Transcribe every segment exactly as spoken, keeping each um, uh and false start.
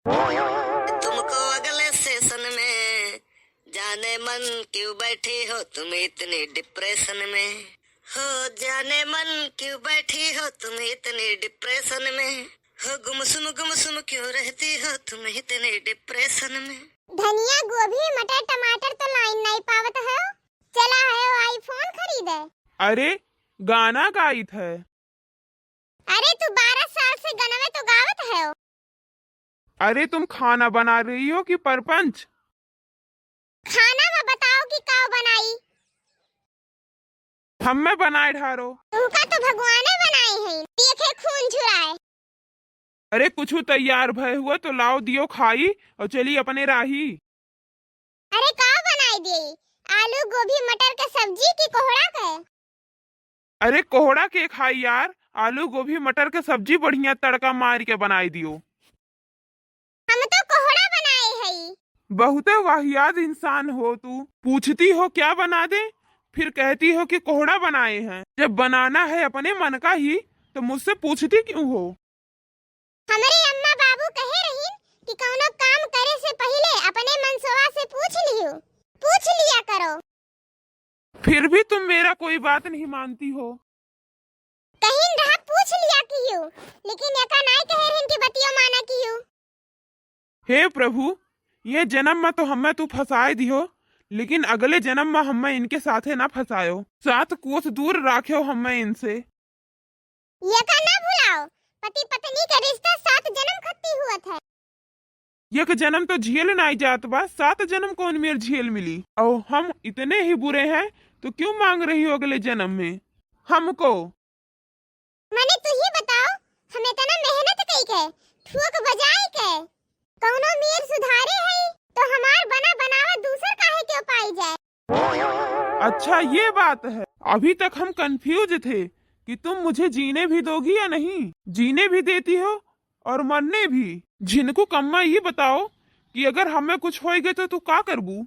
तुमको अगले सेशन में, जाने मन क्यों बैठी हो तुम इतनी डिप्रेशन में, हो जाने मन क्यों बैठी हो तुम इतनी डिप्रेशन में, हो गुमसुम गुमसुम क्यों रहती हो तुम इतनी डिप्रेशन में। धनिया, गोभी, मटर, टमाटर तो लाइन नाई पावत हो, चला है iPhone खरीदे। अरे, गाना गाइत है। अरे, तू बारह साल से गनवे तो गावत है। अरे, तुम खाना बना रही हो कि परपंच? खाना में बताओ कि का बनाई? हम्मे बनाए ढारो। तुमका तो भगवाने बनाए हैं, देखे खून झुराए। अरे, कुछ तैयार भय हुआ तो लाओ, दियो खाई और चली अपने राही। अरे, का बनाई देई? आलू, गोभी, मटर के सब्जी की कोहड़ा के? अरे, कोहड़ा के खाई यार, आलू, गोभी, मटर के सब्जी बढ़िया तड़का मार के बनाई दियो। हम तो कोहड़ा बनाए हई। बहुते वाहियात इंसान हो तू। पूछती हो क्या बना दे, फिर कहती हो कि कोहड़ा बनाए हैं। जब बनाना है अपने मन का ही, तो मुझसे पूछती क्यों हो? हमरे अम्मा बाबू कहे रहीन कि कौनो काम करे से पहिले अपने मनसवा से पूछ लियो, पूछ लिया करो। फिर भी तुम मेरा कोई बात नहीं मानती हो। कहीं रहा पूछ लिया कियो, लेकिन एका नाई कहे रहीन कि बतियो माना कियो। हे प्रभु, ये जन्म में तो हमें तू फंसाए दियो, लेकिन अगले जन्म में हमें इनके साथे ना फंसायो। सात कोस दूर राख्यो हमें इनसे। एका ना भुलाओ, पति पत्नी के रिश्ता सात जन्म खत्ती हुअत है। एक जन्म तो झेल नाई जात बा, सात जन्म कौन मेर झेल मिली? और हम इतने ही बुरे हैं, तो क्यों मांग रही हो अगले जन्म में हमको? मने तू ही बताओ, हम इतना मेहनत कई के, ठोक बजाए के, कौनो मेर सुधारे हई, तो हमार बना बनावा दूसर काहे के पाई जाए? अच्छा, ये बात है। अभी तक हम कंफ्यूज थे कि तुम मुझे जीने भी दोगी या नहीं। जीने भी देती हो और मरने भी। झिनकू कम्मा, ये बताओ कि अगर हमें कुछ होई गए तो तू का करबू?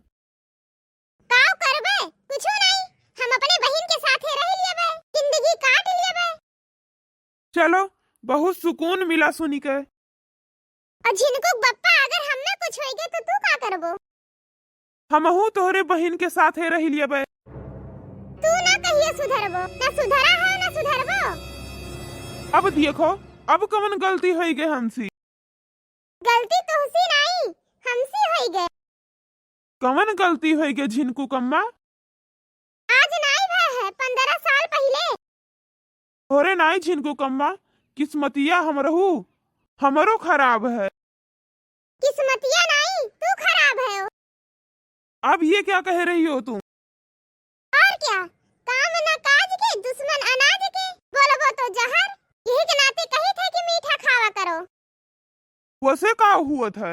का करबे? कुछो नहीं, हम अपने बहिन के साथे रह लेबे, जिंदगी काट लेबे। चलो, बहुत सुकून मिला सुनी के। और झिनकू बप्पा, अगर हमें कुछ होई गए तो तू का करबो? हमहू तोहरे बहिन के साथे रह लेबे। तू ना कहियो सुधरबो, ना सुधरा है ना सुधरबो। अब देखो, अब कवन गलती होई गए हमसी? गलती तोहसी नाई, हमसी होई गए। कवन गलती होई गए झिनकू कम्मा? आज नाई भय है, पन्द्रह साल पहिले। तोहरे नाई झिनकू कम्मा, किस्मतिया हमरहू, हमरो खराब है। किस्मतिया नाई, तू खराब है। अब ये क्या कह रही हो तुम? और क्या, काम ना काज के, दुश्मन अनाज के, बोलबो तो जहर। यही के नाते कही थे कि मीठा खावा करो। वैसे का हुआ था?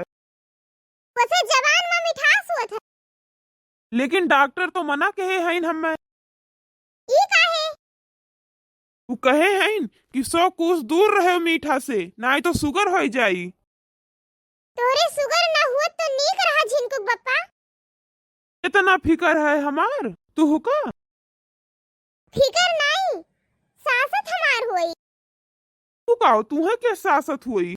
वैसे जबान में मिठास हुआ था। लेकिन डॉक्टर तो मना कहे हैं हमें। ई काहे? उ कहे हैं कि सौ कोस दूर रहे मीठा से, नाई तो शुगर हो जाई। तोरे शुगर ना हुआ तो नीक रहा झिनकुक बप्पा। इतना फिकर है हमार तुहका? फिकर नाई, सासत हमार होई। तू का, तुहे के सासत होई?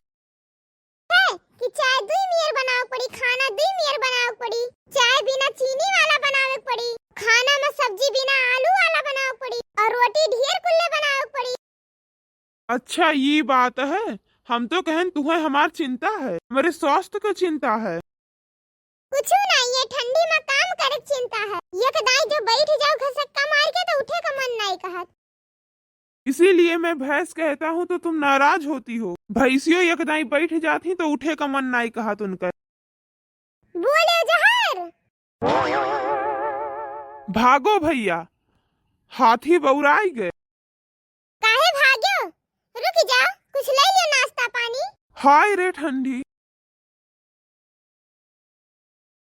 है कि चाय दुई मेर बनावे पड़ी, खाना दुई मेर बनावे पड़ी, चाय बिना चीनी वाला बनावे पड़ी, खाना में सब्जी बिना आलू वाला बनावे पड़ी, और रोटी ढेर कुल्ले बनावे पड़ी। अच्छा, ये बात है। हम तो कहन तुहे हमार चिंता है, हमारे स्वास्थ्य का चिंता है। कुछ नहीं, ये ठंडी में काम करे के चिंता है। एक दाई जो बैठ जाओ घसक्का मार के तो उठे का मन नहीं कहत। इसीलिए मैं भैंस कहता हूँ तो तुम नाराज होती हो। भैंसियों एक दाई बैठ जाती तो उठे का मन नहीं कहत उनका। बोले जहर। भागो भैया, हाथी बौराई गए। काहे भाग्यो? रुक जाओ, कुछ ले लियो नाश्ता पानी। हाय रे ठंडी,